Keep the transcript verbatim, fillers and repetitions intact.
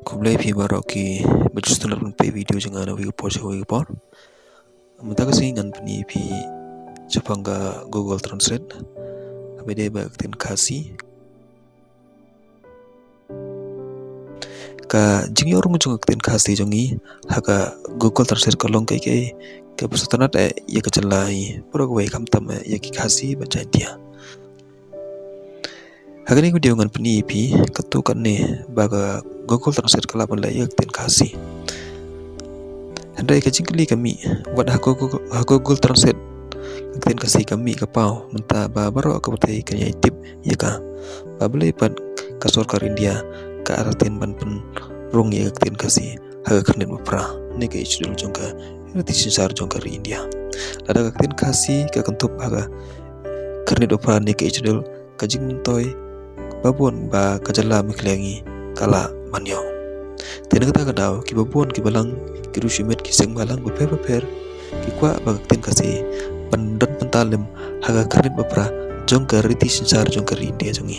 Khublei phi baroh ki ba ju sngewtynnat ban peit video jong nga na kawei ka por sha kawei ka por. Mynta ka sngi ngan pyni phi shaphang ka Google Translate haba dei bad ka ktien Khasi. Ka jingïoh rung jong ka ktien Khasi jong ngi ha ka Google Translate ka long kaei kaei kaba sngewtynnat eh ïa ka jylla hi baroh kawei, khamtam eh ïa ki Khasi bad Jaiñtia. Ha kane ka video ngan pyni ïa phi katto katne ba ka Google Translate ka lah ban leh ïa ka ktien Khasi. Hynrei ka jingkylli ka mih, wat ha Google, ha Google Translate ka ktien Khasi ka mih ka paw, mynta ba baroh ka pyrthei ka ïai tip ïa ka, ba balei pat ka sorkar India ka artatien ban pynrung ïa ka ktien Khasi ha ka khyrnit ba phra ne ka Eighth Schedule jong ka riti synshar jong ka ri India. Lada ka ktien Khasi ka kynthup ha ka khyrnit ba phra ne ka Eighth Schedule, ka jingmyntoi ba bun ba ka jylla Meghalaya ngi ka lah ban ïoh. Te na kata ka daw, kiba bun kiba lang, ki riew shimet, ki seng bhalang bapher bapher ki kwah ba ka ktien Khasi ban don bynta lem ha ka khyrnit ba phra jong ka riti synshar jong ka ri India jong ngi.